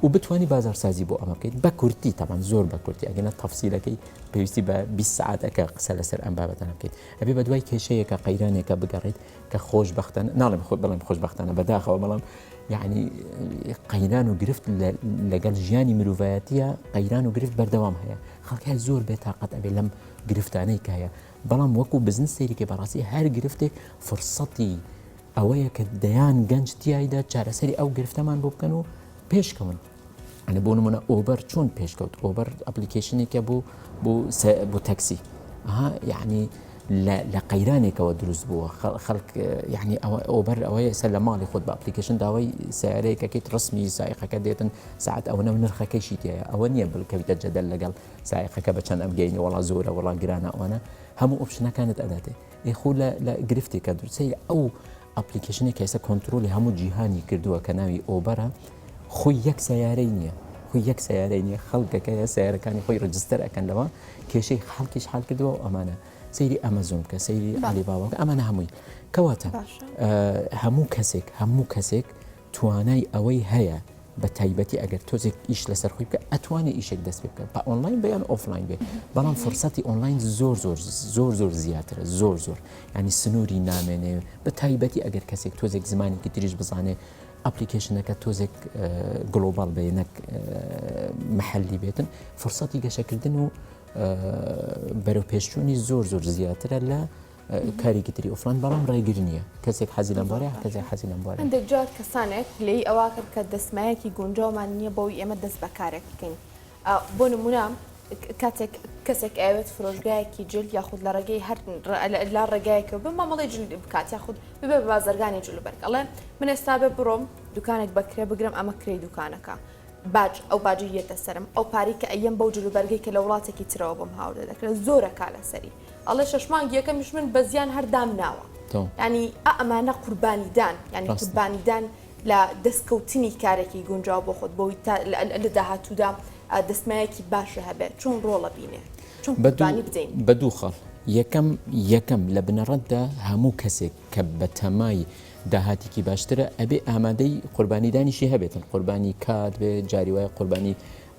و بتانی بازارسازی بۆ ئەمە بکەیت بە کورتی تەمان زۆر بە کورتی ئەگەنە تەفسیلەکەی پێویستی بە 20 سعاتەکە قسە لەسەر ئەم بابەتانە بکەیت ئەبێ بە دوای کێشەیەکە قەیرانێکە بگەڕێیت کە خۆشببختانە ناڵێم خۆ بڵێم خۆشببختانە بەداخەوە بەڵام یعنی قەیران و گرفت لەگەڵ ژیانی مرۆڤایەتیە قەیران و گرفت بەردەوام هەیە خەڵک هەر زۆر بێتاقەت ئەبێ لەم گرفتانەی کە هەیە بەڵام وەکو بزنس سەیری کەی بەڕاستی هەر گرفتێک فرسەتی ئەوەیە کە دەیان گەنج تیایدا چارەسەری ئەو گرفتەمان بۆ بکەن و پێشکەون ئەنە بۆ نمونە ئۆبەر چۆن پێشکەوت ئۆبەر application ێکە بۆ بۆ بۆ تەکسی ئەها یعنی لە قەیرانێکەوە دروست بووە خەڵک یعنی ئەوە ئۆبەر ئەوەیە سەر لە ماڵی خۆت بە application داوای سیارەیەکەکەیت ڕسمی سایقەکە دێتن ساعت ئەوەنە و نرخەکەیشی تایە ئەوە نییە بکەویتە جەدەل لەگەڵ سایقەکە بە چەند ئەمگەینی وەڵا زۆرە وەڵا گرانە ئەوانە هەموو option ەکانت ئەداتێ ئێ خۆ لە لە گرفتێکە دروست سەیرە ئەو application ێک کە ئێستا کۆنترۆلی هەموو جیهانی کردووە کە ناوی ئۆبەرە خۆی یەک سیارەی نییە خۆی یەک سیارەی نییە خەڵکەکەیە سیارەکانی خۆی register ئەکەن لەوە کێشەی خەڵکیش حال کردووە و ئەمانە سەیری ئەمەزۆن بکە سەیری علی بابا بکە ئەمانە هەمووی کەواتە هەموو کەسێک هەموو کەسێک توانای ئەوەی هەیە بە تایبەتی ئەگەر تۆزێک ئیش لەسەر خۆی بکە ئەتوانێ ئیشێک دەست پێ بکە بە ئۆنلاین بێ یان ئۆفلاین بێ بەڵام فرسەتی ئۆنلاین زۆر زۆر زۆر زۆر زیاترە زۆر زۆر ینی سنووری نامێنێ بە تایبەتی ئەگەر کەسێک تۆزێک زمانێکی تریش بزانێ application ەکە تۆزێک global بێ نەک محلی بێتن فرسەتی گەشەکردن و بەرەو پێشچوونی زۆر زۆر زیاترە لە کارێکی تری ئۆفلاین بەڵام ڕێگر نییە کەسێک حەزی لەم بوارەیە کەسێک حەزی لەم بوارە هەندێک جار کەسانێک گلەیی ئەوە کرد کە دەستمایەکی گونجاومان نییە بەوەی ئێمە دەست بە کارێک بکەین بۆ نمونە کاتێک کەسێک ئەوێت فرۆشگایەکی جل یاخود لە ڕێگەی هەر لە ڕێگایەکەوە بە مامەڵەی جل بکات یاخود ببێ بە بازرگانی جل و بەرگ ئەڵێ من ئێستا بێ بڕۆم دوکانێک بە کرێ بگرم ئەمە کرێی دوکانەکە باج ئەو باجەی یەتە سەرم ئەو پارەی کە ئەیەم بەو جل و بەرگەی کە لە وڵاتێکی ترەوە بۆم هاوردە دەکرێت زۆرەکا لەسەری ئەڵێ شەش مانگی یەکەمیش من بە زیان هەر دامناوە یانی ئا ئەمانە قوربانیدان یانی قوربانیدان لە دەستکەوتنی کارێکی گونجاو بۆ خۆت بۆی تا لە داهاتوودا دەستمایەکی باشە هەبێت چۆن ڕۆڵە بینێ چۆن قوربانی بدەین بە دوو خاڵ یەکەم یەکەم لە بنەڕەتدا هەموو کەسێک کە بەتەمای داهاتێکی باشترە ئەبێ ئامادەی قوربانیدانیشی هەبێتن قوربانی کات بێ جاری وایە قوربانی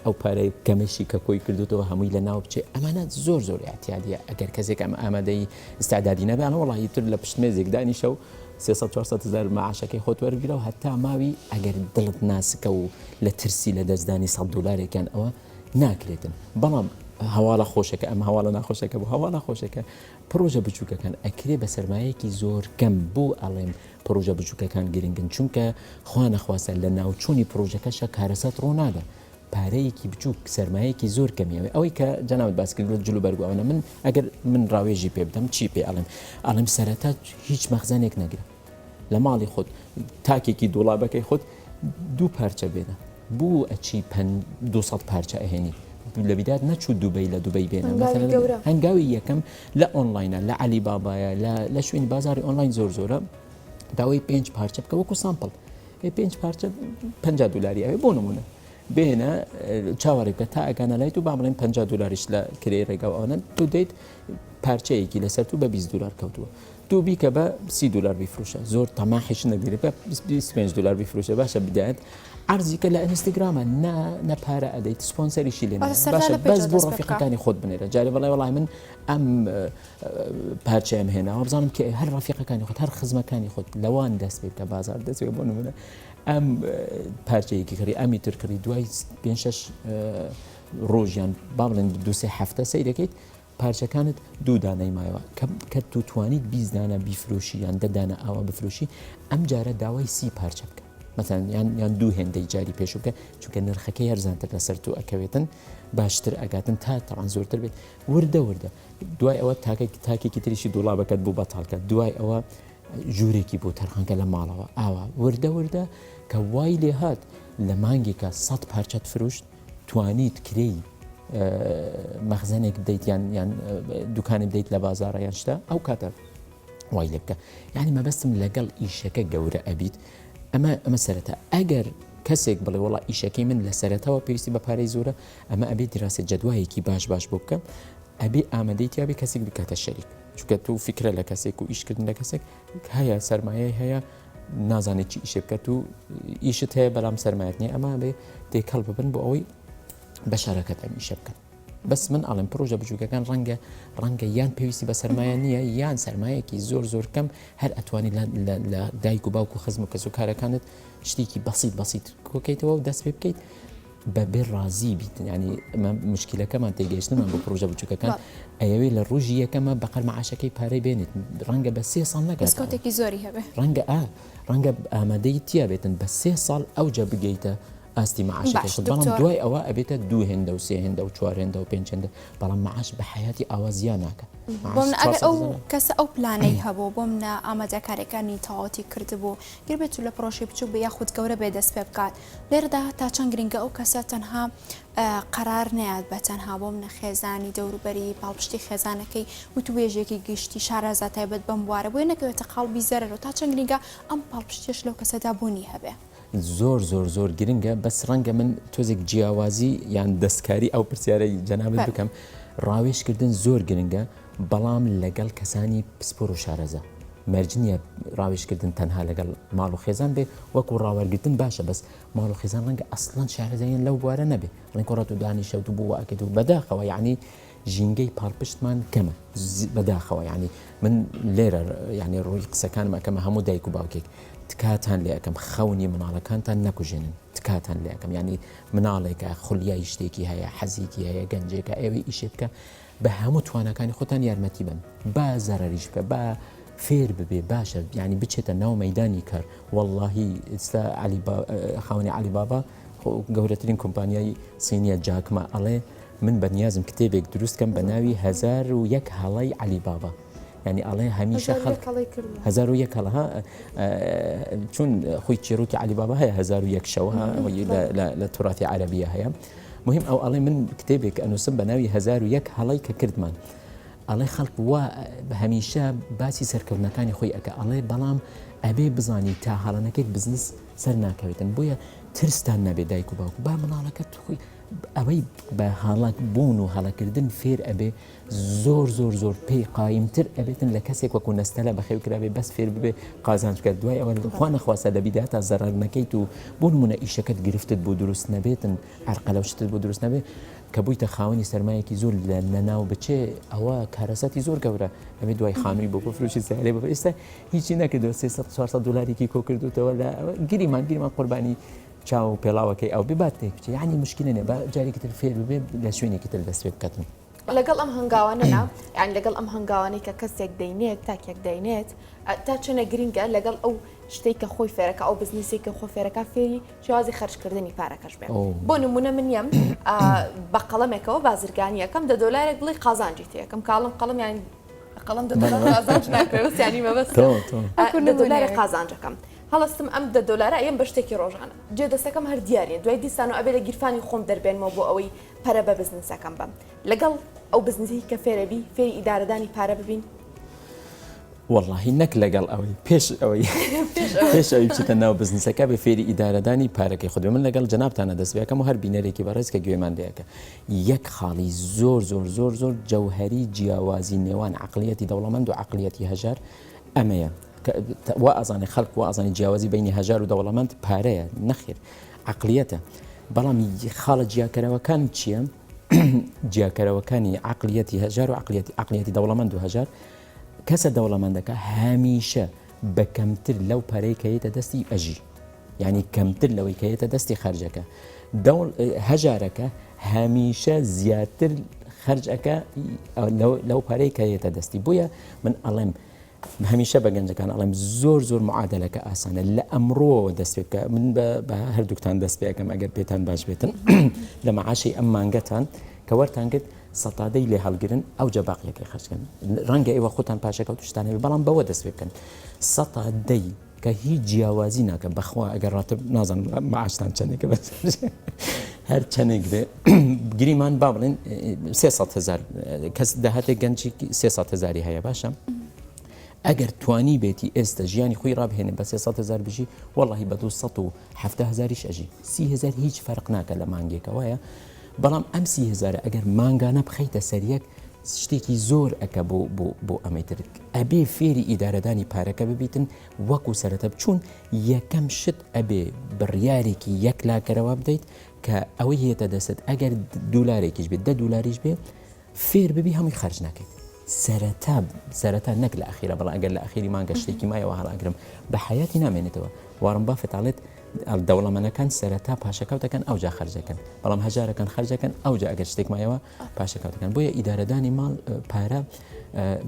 ئەو پارەی کەمەشی کە کۆی کردوتەوە هەمووی لە ناو بچێ ئەمانە زۆر زۆر ئاعتیادیە ئەگەر کەسێک ئەم ئامادەی ئستعدادی نەبێ ئەڵێ وەڵاهی تر لە پشت مێزێک دانیشە و 300 400 هزار معاشەکەی خۆت وەربگرە و هەتا ماوی ئەگەر دڵت ناسکە و لە ترسی لە دەستدانی 100 دلارێکیان ئەوە ناکرێتن بەڵام هەواڵە خۆشەکە ئەم هەواڵە ناخۆشەکە بۆ هەواڵە خۆشەکە پڕۆژە بچووکەکان ئەکرێ بە سەرمایەکی زۆر کەم بۆ ئەڵێم پڕۆژە بچووکەکان گرنگن چونکە خوا نەخواستە لە ناوچوونی پڕۆژەکەشە کارەسات ڕوونادا. پارەیەکی بچووک سەرمایەکی زۆر کەمیەوەی ئەوەی کە جەنابت باس کرد لە جلو بەرگ و ئەوانە من ئەگەر من ڕاوێژی پێ بدەم چی پێ ئەڵێم ئەڵێم سەرەتا هیچ مەخزەنێک نەگرە لە ماڵی خۆت تاکێکی دوڵابەکەی خۆت دوو پارچە بێنە بوو ئەچی 200 پارچە ئەهێنی لە بیدات نەچوو دوبەی لە دوبەی بێنە هەنگاوی یەکەم لە ئۆنلاینە لە عەلی بابایە لە شوێنی بازاری ئۆنلاین زۆر زۆرە داوای پێنج پارچە بکە وەکو sample ئێ پێنج پارچە 50 دلاری ئەوێ بۆ نمونە بێنە چاوەڕێ بکە تا ئەگانە لای تو با بڵێن 50 دلاریش لە کرێ ڕێگا ئەوانە تو دەیت پارچەیەکی لەسەر تو بە 20 دلار کەوتووە تو بیکە بە 30 دلار بیفروشە زۆر تەماحیش نەگیرە بە 25 دلار بیفروشە باشە بدایەت عەرزی کە لە ئینستاگرامە نا نە پارە ئەدەیت سپۆنسەریشی لێ باشە بەس بۆ ڕەفیقەکانی خۆت بنێرە جارێ بڵێ وەڵای من ئەم پارچەیەم هێناوە بزانم کێ هەر ڕەفیقەکانی خۆت هەر خزمەکانی خۆت لەوان دەست پێ بکە بازار دەست پێ بۆ نمونە ئەم پارچەیەکی کڕی ئەمی تر کڕی دوای پێ شەش ڕۆژیان با بڵێن دوسێ هەفتە سەیرەکەیت پارچەکانت دوو دانەی مایەوە کە تو توانیت 20 دانە بیفرۆشی یان دە دانە ئاوا بفرۆشی ئەم جارە داوای سی پارچە بکە مەسەن یان یان دوو هێندەی جاری پێشوو بکە چونکە نرخەکەی هەرزانتر لەسەر تو ئەکەوێتن باشتر ئەگاتن تا تەوان زۆرتر بێت وردە وردە دوای ئەوە تاکە تاکێکی تریشی دوڵابەکەت بوو بەتاڵکە دوای ئەوە ژوورێکی بۆ تەرخانکە لە ماڵەوە ئاوا وردە وردە کە وای لێ هات لە مانگێکە سەد پارچەت فرۆشت توانیت کرێی مەخزنێک بدەیت یان یان دوکانی بدەیت لە بازارە یان شتە ئەو کاتە وای لێ بکە یعنی مەبەستم لەگەڵ ئیشەکە گەورە ئەبیت ئەمە ئەمە سەرەتا ئەگەر کەسێک بڵێ وڵا ئیشەکەی من لە سەرەتاوە پێویستی بە پارەی زۆرە ئەمە ئەبێ دیراسە جەدوایەکی باش باش بۆ بکە ئەبێ ئامادەی تیاابێ کەسێک بکاتە شەریک چونکە تۆ فکرە لە کەسێک و ئیشکردن لە کەسێک هەیە سەرمایەی هەیە نازانێت چی ئیشێ بکات و ئیشت هەیە بەڵام سەرمایەت نیە ئەمە بێ تێکەڵ ببن بۆ ئەوەی بە شەرەکەت ئەم ئیشە بکەن بەس من ئەڵێم پرۆژە بچووکەکان ڕەنگە ڕەنگە یان پێویستی بە سەرمایە نییە یان سەرمایەکی زۆر زۆر کەم هەر ئەتوانی لە دایک و باوک و خزم و کەس و کارەکانت شتێکی بەسیت بەسیت کۆکەیتەوە و دەست پێ بکەیت بەبێ ڕازی بیت ینی ئەمە مشکلەکەمان تێگەیشتنمان بۆ پرۆژە بچووکەکان ئەیەوێ لە ڕۆژی یەکەمە بەقەر معاشەکەی پارەی بێنێت ڕەنگە بە سێ ساڵ نەگات دەستکەوتێکی زۆری هەبێ ڕەنگە ئا ڕەنگە ئامادەی تیا بێتن بە سێ ساڵ ئەوجا بگەیتە ئاستی معاشەکەی باش خۆت بەڵام دکتۆر دوای ئەوە ئەبێتە دوو هێندە و سێ هێندە و چوار هێندە و پێنج هێندە بەڵام معاش بە حەیاتی ئاوا زیا ناکە بۆ معاش منە ئەگەر 400 ئەو هەزار کەسە ئەو پلانەی هەبوو بۆ منە ئامادەکاریەکانی تەواوەتی کردبوو گەر بێت و لە پرۆژەی بچووک بێ یاخود گەورە بێ دەست پێ بکات لێرەدا تا چەند گرنگە ئەو کەسە تەنها قەرار نەیات بە تەنها بۆ منە خێزانی دەوروبەری پاڵپشتی خێزانەکەی وتوێژێکی گشتی شارەزا تایبەت بەم بوارە بۆیە نەکەوێتە قاڵبی زەرەرەوە تا چەند گرنگە ئەم پاڵپشتیەش لەو کەسەدا بوونی هەبێ. زۆر زۆر زۆر گرنگە بەس ڕەنگە من تۆزێک جیاوازی یان دەستکاری ئەو پرسیارەی جەنابت بکەم ڕاوێژکردن زۆر گرنگە بەڵام لەگەڵ کەسانی پسپۆر و شارەزا مەرج نییە ڕاوێژکردن تەنها لەگەڵ ماڵ و خێزان بێ وەکو ڕاوەرگرتن باشە بەس ماڵ و خێزان ڕەنگە ئەسڵەن شارەزاییان لەو بوارە نەبێ ڕێن کوڕە تو دانیشە و تو بۆ واکەیت و بەداخەوە یعنی ژینگەی پاڵپشتمان کەمە بەداخەوە یعنی من لێرە یعنی ڕووی قسەکانم ئەکەمە هەموو دایک و باوکێک تکاتان لێ ئەکەم خەونی مناڵەکانتان نەکوژێنن تکاتان لێ ئەکەم یعنی مناڵێکە خولیای شتێکی هەیە حەزێکی هەیە گەنجێکە ئەوێ ئیشێ بکە بە هەموو تواناکانی خۆتان یارمەتی بن با زەرەریش بکە با فێر ببێ باشە یعنی بچێتە ناو مەدانی کار واللهی ئێستا علی با خاوەنی علی بابا گەورەترین کۆمپانیای سینیە جاکما ئەڵێ من بەنیازم کتێبێک دروست کەم بە ناوی 1001 هەڵەی علی بابا یعنی ئەڵێ هەمیشە خەڵک 1001 هەڵە ها چون خۆی چیرۆکی علی بابا هەیە 1001 شەوە لە توراتی عەرەبیە هەیە مهم ئەو ئەڵێ من کتێبێک ئەنووسم بە ناوی 1001 هەڵەی کە کردمان ئەڵێ خەڵک وا هەمیشە باسی سەرکەوتنەکانی خۆی ئەکە ئەڵێ بەڵام ئەبێ بزانی تا هەڵەنەکەیت بزنس سەر ناکەوێتن بۆیە ترستان نەبێ دایک و باوک با مناڵەکەت خۆی ئەوەی بە هەڵە بوون و هەڵەکردن فێر ئەبێ زۆر زۆر زۆر پێی قایمتر ئەبێتن لە کەسێک وەکو نەستەلە بەخێو کرابێ بەس فێر ببێ قازانج بکات دوای ئەوە خوا نەخواستە لە بیداتا زەرەر نەکەیت و بۆ نمونە ئیشەکەت گرفتت بۆ دروست نەبێتن عەرقەلە و شتت بۆ دروست نەبێ کە بوویتە خاوەنی سەرمایەکی زۆر لە لەناو بچێ ئەوە کارەساتی زۆر گەورە ئەبێ دوای خانووی بۆ بفرۆشی سەیارەی بۆ ئێستا هیچی نەکردووە 300 400 دلاریکی کۆ کردوتەوە لە گریمان گریمان قوربانی چاو و پێڵاوەکەی ئەو بێ با تێک بچێ یعنی مشکلە نیە با جارێکی تر فێر ببێ لە شوێنێکی تر دەست پێ بکاتن. لەگەڵ ئەم هەنگاوانەنا یان لەگەڵ ئەم هەنگاوانەی کە کەسێک دەینێت تاکێک دەینێت تا چەنە گرنگە لەگەڵ ئەو. شتێک کە خۆی فێرەکە ئەو بزنسێک کە خۆ فێرەکە فێری شێوازی خەرجکردنی پارەکەش بێ بۆ نمونە من یەم بە قەڵەمێکەوە بازرگانیەکەم دە دۆلارێک بڵێ قازانجی تێکەم کاڵم قەڵم یان قەڵم دە دۆلار قازانج ناکرێ بەس یانی مەبەست دە دۆلارێک قازانجەکەم هەڵستم ئەم دە دۆلارە ئەیەم بە شتێکی ڕۆژانە جێ دەستەکەم هەر دیاریە دوای دیسان و ئەبێ لە گیرفانی خۆم دەربێنمەوە بۆ ئەوەی پەرە بە بزنسەکەم بەم لەگەڵ ئەو بزنسەی کە فێرەبی فێری ئیدارەدانی پارە ببین. وەڵاهی نەک لەگەڵ ئەوەی پێش ئەوەی پێش ئەوی بچیتە ناو بزنسەکە بێ فێری ئیدارەدانی پارەکەی خۆت بێ من لەگەڵ جەنابتانە دەست پێکەم و هەر بینەرێکی بەڕێز کە گوێمان لێکە یەک خاڵی زۆر زۆر زۆر زۆر جەوهری جیاوازی نێوان عقلیەتی دەوڵەمەند و عقلیەتی هەژار ئەمەیە وا ئازانێ خەڵک وا ئازانی جیاوازی بینی هەژار و دەوڵەمەند پارەیە نەخێر عقلیەتە بەڵام خاڵە جیاکەرەوەکان چییە؟ جیاکەرەوەکانی عقلیەتی هەژار و عقلیەتی عقلیەتی دەوڵەمەند و هەژار کەسە دەوڵەمەندەکە هەمیشە بە کەمتر لەو پارەی کە یێتە دەستی ئەژی یعنی کەمتر لەوەی کە یێتە دەستی خەرجەکە دەوڵ هەژارەکە هەمیشە زیاتر خەرجەکە لەو پارەی کە یێتە دەستی بۆیە من ئەڵێم هەمیشە بە گەنجەکان ئەڵێم زۆر زۆر معادلەکە ئاسانە لە ئەمڕۆوە دەست پێ بکە من بە هەردووکتان دەست پێ ئەکەم ئەگەر پێتان باش بێتن لە معاشی ئەم مانگەتان کە وەرتان گرت سەتا دەی لێ هەڵگرن ئەوجا باقیەکەی خەرج کەن ڕەنگە ئێوە خۆتان پاشەکەوت شتان هەبێ بەڵام بەوە دەست پێ بکەن سەتا دەی کە هیچ جیاوازی ناکە بەخوا ئەگەر ڕاتب نازانم معاشتان چەندێکە بەس هەر چەندێک بێ گریمان با بڵێن 300 هزار کەس داهاتێک گەنجی 300 هزاری هەیە باشە ئەگەر توانی بێتی ئێستا ژیانی خۆی ڕابهێنێ بە 300 هزار بژی وەڵی بە 270 هزاریش ئەژی 30 هزار هیچ فەرق ناکە لە مانگێکە وایە بەڵام ئەم سی هەزارە ئەگەر مانگانە بخەیتە سەر یەک شتێکی زۆر ئەکە بۆ بۆ بۆ ئەمەی تر ئەبێ فێری ئیدارەدانی پارەکە ببیتن وەکو سەرەتا بچوون یەکەم شت ئەبێ بڕیارێکی یەک لاکەرەوە بدەیت کە ئەوەی هێتە دەست ئەگەر دولارێکیش بێت دە دولاریش بێ فێر ببی هەمووی خەرج نەکەیت سەرەتا سەرەتا نەک لە ئەخیرە بەڵام ئەگەر لە ئەخیری مانگە شتێکی مایەوە هەڵئەگرم بە حیاتی نامێنێتەوە وارن بافێت ئەڵێت دەوڵەمەنەکان سەرەتا پاشەکەوت دەکەن ئەوجا خەرجەکەن بەڵام هەژارەکان خەرجەکەن ئەوجا ئەگەر شتێک مایەوە پاشەکەوت دەکەن بۆیە ئیدارەدانی ماڵ پارە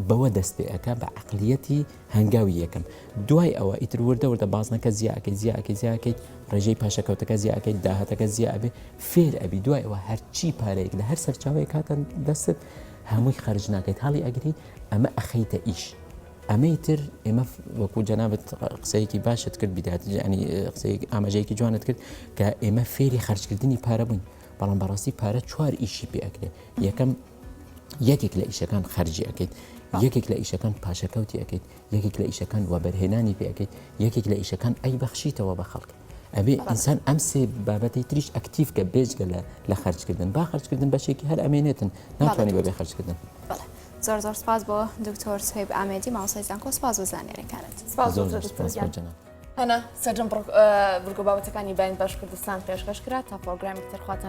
بەوە دەست پێ ئەکا بە عقلیەتی هەنگاوی یەکەم دوای ئەوە ئیتر وردە وردە بازنەکە زیاکەی زیاکەی زیاکەیت ڕێژەی پاشەکەوتەکە زیاکەیت داهاتەکە زیا ئەبێ فێر ئەبی دوای ئەوە هەرچی پارەیەک لە هەر سەرچاوەیەک هاتە دەستت هەمووی خەرج ناکەیت هەڵی ئەگری ئەمە ئەخەیتە ئیش ئەمەی تر ئێمە وەکو جەنابت قسەیەکی باشت کرد بیدات ینی قسەیەک ئاماژەیەکی جوانت کرد کە ئێمە فێری خەرجکردنی پارە بووین بەڵام بەڕاستی پارە چوار ئیشی پێ ئەکرێ یەکەم یەکێک لە ئیشەکان خەرجی ئەەکەیت یەکێک لە ئیشەکان پاشەکەوتی ئەەکەیت یەکێک لە ئیشەکان وەبەرهێنانی پێ ئەەکەیت یەکێک لە ئیشەکان ئەی بەخشیتەوە بە خەڵک ئەبێ ئینسان ئەم سێ بابەتی تریش ئەکتیڤ کە بێجگە لە لە خەرجکردن با خەرجکردن بەشێکی هەر ئەمێنێتن ناتوانانی بەبێ خەرجکردن. زۆر زۆر سپاس بۆ دکتۆر سهیب ئامێدی مامۆستای زانکۆ سپاس بۆ زانیاریەکانت. سپاس زۆر زۆر سپاس بۆ جەناب. هەنا سەرجەم بڕگە بابەتەکانی بەیانی باش کوردستان پێشکەش کرا تا پرۆگرامی تر خواتان.